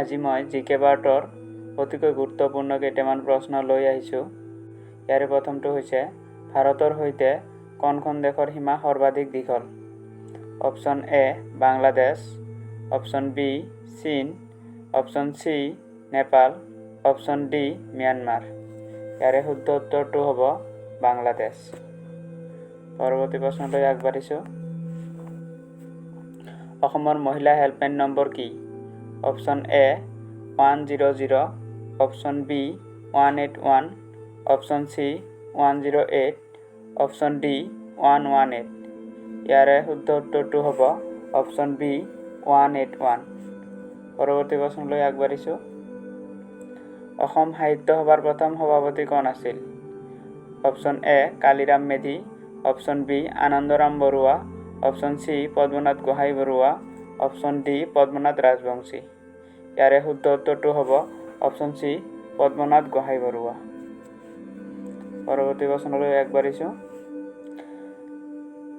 আজি মই জি কে পাৰ্টৰ অতিকৈ গুৰুত্বপূৰ্ণ কেইটামান প্ৰশ্ন লৈ আহিছোঁ। ইয়াৰে প্ৰথমটো হৈছে, ভাৰতৰ সৈতে কোনখন দেশৰ সীমা সৰ্বাধিক দীঘল? Option A Bangladesh, option B চীন, option C Nepal, option D Myanmar. ইয়াৰে শুদ্ধ উত্তৰটো হ'ব বাংলাদেশ। পৰৱৰ্তী প্ৰশ্নলৈ আগবাঢ়িছোঁ। অসমৰ মহিলা হেল্পলাইন নম্বৰ কি? Option A 100, option B 181, option C 108, option D 118। ইয়াৰে শুদ্ধ উত্তৰটো হ'ব অপশ্যন বি 181। পৰৱৰ্তী প্ৰশ্নলৈ আগবাঢ়িছোঁ। অসম সাহিত্য সভাৰ প্ৰথম সভাপতি কোন আছিল? Option A Kaliram Medhi, option B Anandaram Barua, option C Padmanath Gohain Barua, option D Padmanath Rajbongshi. ইয়াৰে শুদ্ধ উত্তৰটো হ'ব অপশ্যন চি পদ্মনাথ গোহাঁই বৰুৱা। পৰৱৰ্তী প্ৰশ্নলৈ আগবাঢ়িছোঁ।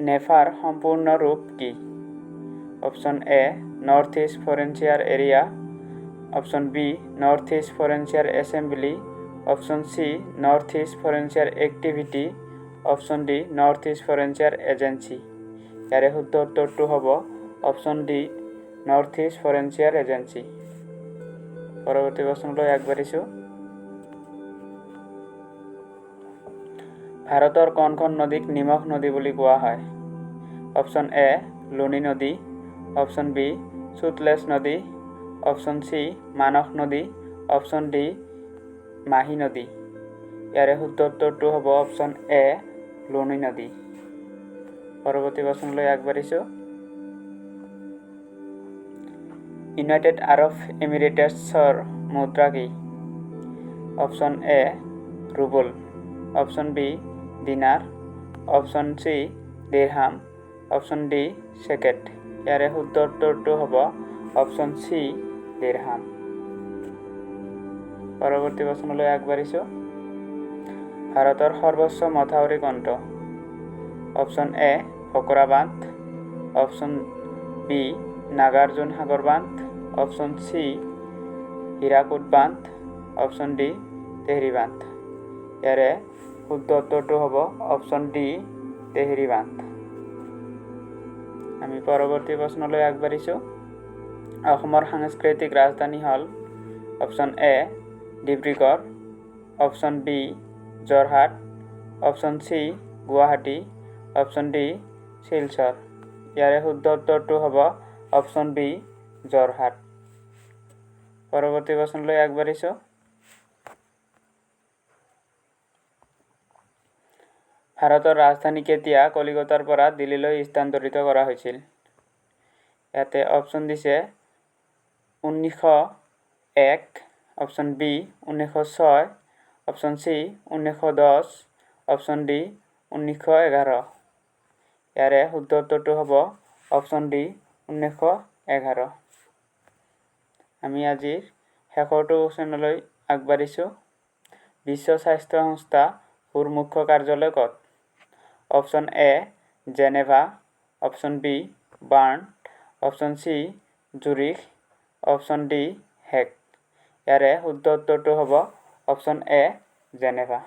নেফাৰ সম্পূৰ্ণ ৰূপ কি? Option A North East Frontier Area, option B North East Frontier Assembly, option C North East Frontier Activity, option D North East Frontier Agency. ইয়াৰে শুদ্ধ উত্তৰটো হ'ব option D North East Frontier Agency। পৰৱৰ্তী প্ৰশ্নলৈ আগবাঢ়িছোঁ। ভাৰতৰ কোনখন নদীক নিমখ নদী বুলি কোৱা হয়? অপশ্যন এ লুনি নদী, অপশ্যন বি চুতলেজ নদী, অপশ্যন চি মানস নদী, অপশ্যন ডি মাহী নদী। ইয়াৰে শুদ্ধ উত্তৰটো হ'ব অপশ্যন এ লুনি নদী। পৰৱৰ্তী প্ৰশ্নলৈ আগবাঢ়িছোঁ। ইউনাইটেড আৰব এমিৰেটছৰ মুদ্ৰা কি? Option A rouble, option B dinar, option C dirham, option D shekel. ইয়াৰে শুদ্ধ উত্তৰটো হ'ব অপশ্যন চি দিৰহাম। পৰৱৰ্তী প্ৰশ্নলৈ আগবাঢ়িছোঁ। ভাৰতৰ সৰ্বোচ্চ মথাউৰি কোনটো? অপশ্যন এ ফকৰা বান্ধ, অপশ্যন বি নাগাৰ্জুন সাগৰ বান্ধ, অপশ্যন চি হীৰাকুদ বান্ধ, অপশ্যন ডি তেহৰি বান্ধ। ইয়াৰে শুদ্ধ উত্তৰটো হ'ব অপশ্যন ডি তেহৰি বান্ধ। আমি পৰৱৰ্তী প্ৰশ্নলৈ আগবাঢ়িছোঁ। অসমৰ সাংস্কৃতিক ৰাজধানী হ'ল? Option A Dibrugarh, option B Jorhat, option C Guwahati, option D Silchar. ইয়াৰে শুদ্ধ উত্তৰটো হ'ব অপশ্যন বি যোৰহাট। পৰৱৰ্তী প্ৰশ্নলৈ আগবাঢ়িছোঁ। ভাৰতৰ ৰাজধানী কেতিয়া কলিকতাৰ পৰা দিল্লীলৈ স্থানান্তৰিত কৰা হৈছিল? ইয়াতে অপশ্যন দিছে 1901, option B 1906, option C 1910, option D 1911। ইয়াৰে শুদ্ধ উত্তৰটো হ'ব অপশ্যন ডি 1911। আমি আজিৰ শেষৰটো কুৱেশ্যনলৈ আগবাঢ়িছোঁ। বিশ্ব স্বাস্থ্য সংস্থা হুৰ মুখ্য কাৰ্যালয় ক'ত? Option A Geneva, option B Bern, option C Zurich, option D Hague. ইয়াৰে শুদ্ধ উত্তৰটো হ'ব অপশ্যন এ জেনেভা।